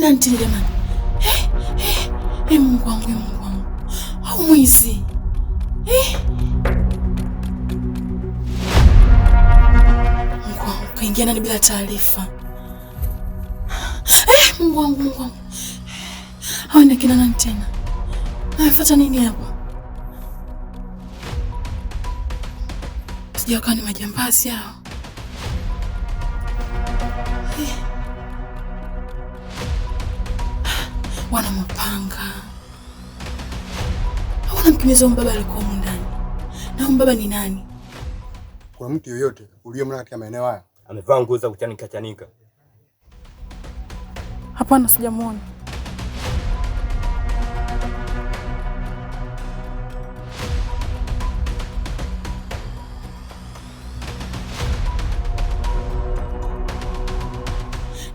Nani tena jamani? Eh, eh, eh, Mungu wangu, Mungu wangu. Au mwizi. Eh. Mungu wangu, kaingia nani bila taarifa? Eh, Mungu wangu, Mungu wangu. Hawa ni kina nani tena? Amefuata nini hapa? Sijui ni majambazi hao. Eh. Wana mapanga. Hawana mkimbizi wa mbaba alikuwa humu ndani. Na huyu mbaba ni nani? Kuna mtu yoyote uliyemwona katika maeneo haya? Amevaa nguo za kuchanika chanika. Hapana, sijamuona.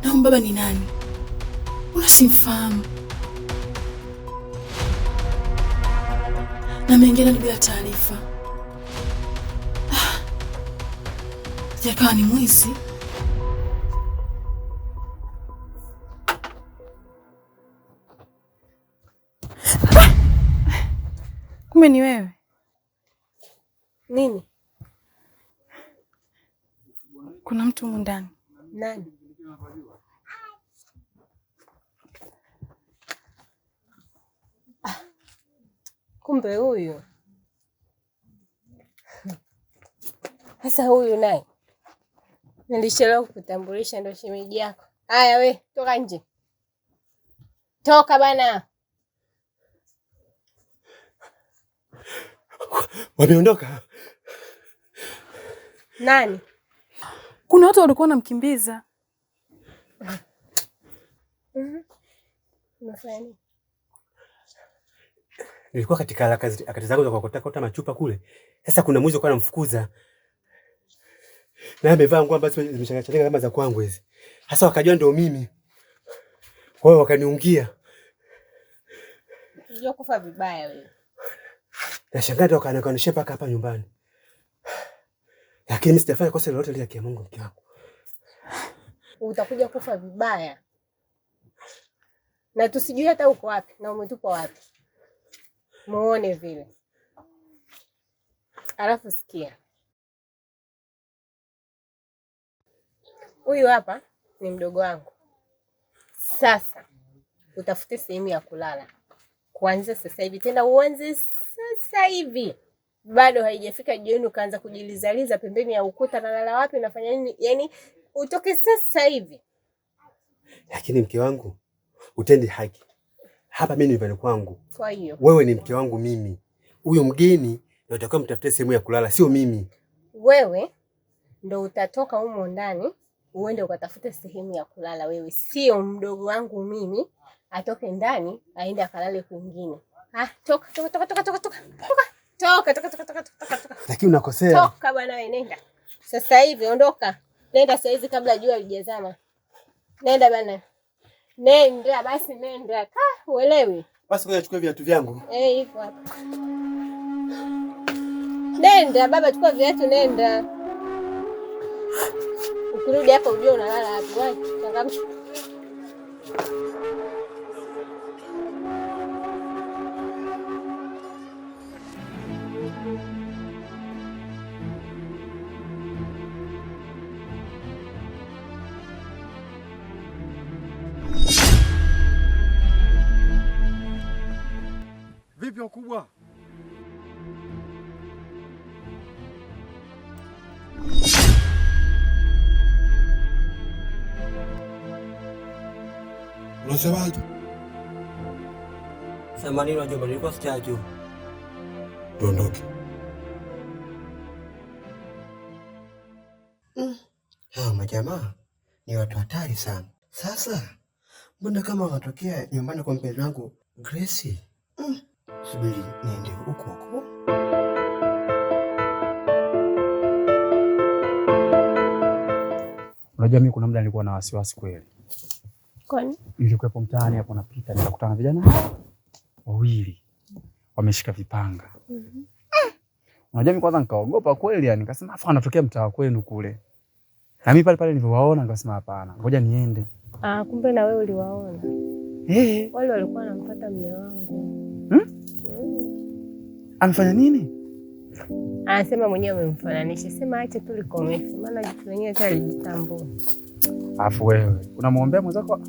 Na huyu mbaba ni nani? Mbona simfahamu? Na ameingia ndani bila taarifa. Ah, yakawa ni mwizi. Kumbe ni wewe. Nini? Kuna mtu humu ndani. Nani? Kumbe huyu sasa, huyu naye nilishelewa kukutambulisha, ndo shemeji yako. Haya we, toka nje, toka bana. Wameondoka. Nani? Kuna watu walikuwa wanamkimbiza. Unafanya nini? Nilikuwa katika harakati zangu za kuokota machupa kule. Sasa kuna mwizi alikuwa anamfukuza. Na amevaa nguo ambazo zimechanganyika kama za kwangu hizi. Sasa wakajua ndio mimi. Kwa hiyo wakaniungia. Unajua kufa vibaya wewe. Nashangaa ndio wakanionyesha mpaka hapa nyumbani. Lakini mimi sijafanya kosa lolote lile kia Mungu mke wangu. Utakuja kufa vibaya. Na tusijui hata uko wapi na umetupwa wapi. Muone vile. Alafu sikia. Huyu hapa ni mdogo wangu. Sasa utafute sehemu ya kulala. Kuanzia sasa hivi, tena uanze sasa hivi. Bado haijafika jioni ukaanza kujilizaliza pembeni ya ukuta, nalala wapi, nafanya nini? Yaani utoke sasa hivi. Lakini mke wangu, utendi haki. Hapa mimi nyumbani kwangu. Kwa hiyo wewe ni mke wangu mimi. Huyo mgeni ndio utakuwa mtafutie sehemu ya kulala, sio mimi. Wewe ndo utatoka humo ndani uende ukatafute sehemu ya kulala wewe, sio mdogo wangu mimi atoke ndani aende akalale kwingine. Ah, toka toka toka toka toka toka. Toka toka toka toka toka toka. Lakini unakosea. Toka bwana wewe, nenda. Sasa hivi ondoka. Nenda sasa hivi kabla jua halijazama. Nenda bwana. Nenda basi, nenda. Ka, uelewi? Basi ngoja chukua viatu vyangu. Eh, hivyo hapa. Nenda baba, chukua viatu nenda. Ukirudi hapa ujue unalala wapi. Wewe changamsha. Vipi wakubwa? Unasemaje? Sema nini wajomba, nilikuwa sijajua. Tuondoke. Hawa majamaa ni watu hatari sana. Sasa mbona kama wanatokea nyumbani kwa mpenzi wangu Grace? Subiri niende huko huko. Unajua mimi kuna muda nilikuwa na wasiwasi kweli. Kwani? Nilikuwepo mtaani hapo napita nikakutana na vijana wawili wameshika vipanga. Unajua mimi kwanza nikaogopa kweli yani, nikasema afa anatokea mtaa kwenu kule. Na mimi pale pale nilivyowaona nikasema hapana, ngoja niende. Ah, kumbe na wewe uliwaona. Eh, wale walikuwa wanamfuata mume wangu. Hmm? Amefanya nini? Anasema mwenyewe amemfananisha. Sema acha tu likomeshe, maana jitu lenyewe hata alijitambua. Alafu wewe unamwombea mwenzako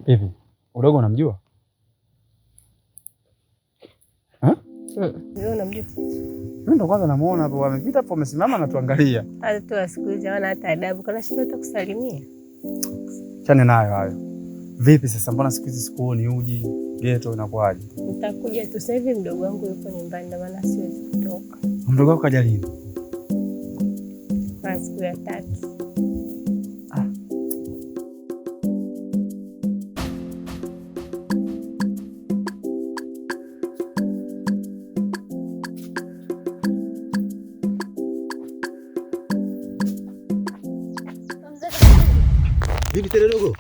hivi? Udogo unamjua? Wewe unamjua? Mimi ndo kwanza namuona hapo, amepita hapo, amesimama anatuangalia. Hata tu siku hizi hawana hata adabu, kana shida hata kusalimia. Chane nayo hayo. Vipi sasa, mbona siku hizi sikuoni uji geto, inakuwaje? Nitakuja tu sasa hivi, mdogo wangu yuko nyumbani, ndio maana siwezi kutoka. Mdogo wako kaja lini? Kwa siku ya 3. Vipi tena dogo?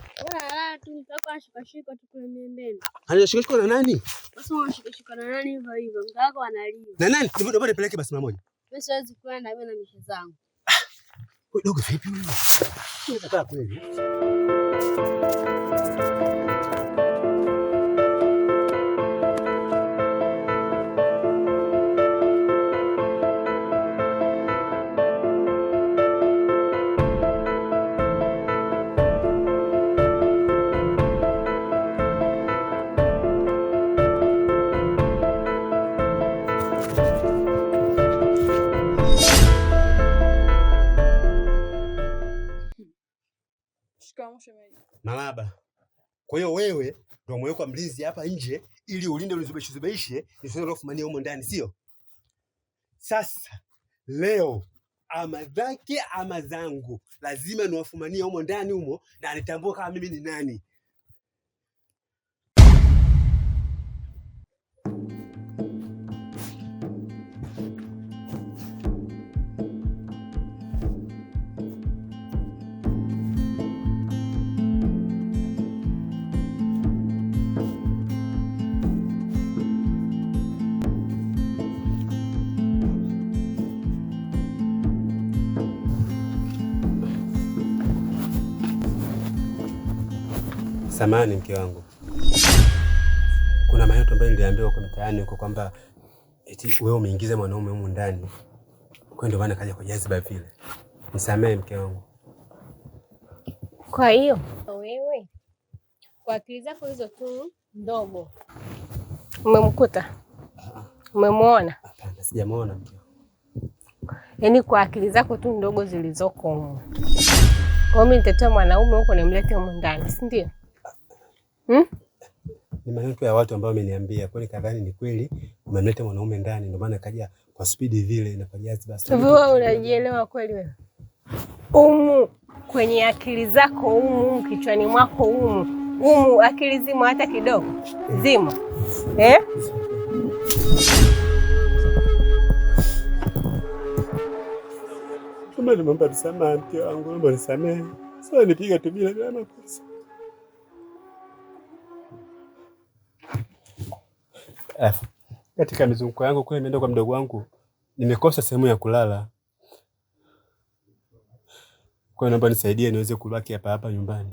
Anashikashika na nani? Basi unashikashika na nani hivyo hivyo? Mke wako analia. Na nani? Ndio nipeleke basi mara moja. Mimi siwezi kwenda mimi na mishe zangu. Wewe dogo vipi wewe? Unataka kweli? Malaba. Kwa hiyo wewe ndio umewekwa mlinzi hapa nje ili ulinde unizubaishe nisiwe kufumania humo ndani, sio? Sasa leo ama zake ama zangu lazima niwafumanie humo ndani humo na nitambue kama mimi ni nani. Samahani mke wangu, kuna maneno ambayo niliambiwa kwa mtaani huko kwamba eti wewe umeingiza mwanaume humu ndani, kwa ndio maana kaja kwa jaziba vile. Nisamehe mke wangu. Kwa hiyo wewe kwa akili zako hizo tu ndogo umemkuta? Umemwona? Hapana, sijamuona mke wangu. Yaani kwa akili zako tu ndogo zilizoko humu. Kwa mimi nitatoa mwanaume huko nimlete humu ndani, si ndio? Ni maneno ya watu ambao wameniambia, kwani kadhani ni kweli umemleta mwanaume ndani, ndio maana kaja kwa spidi vile na kwa jaziba. Wewe unajielewa kweli wewe? Umu kwenye akili zako umu kichwani mwako umu umu akili zimo hata kidogo? Zimo. Eh? Kama nimeomba msamaha mke wangu, naomba nisamehe. Sasa nipiga tu bila makosa. Alafu katika mizunguko yangu kule nimeenda kwa mdogo wangu, nimekosa sehemu ya kulala. Kwa hiyo naomba nisaidie niweze kubaki hapa hapa nyumbani.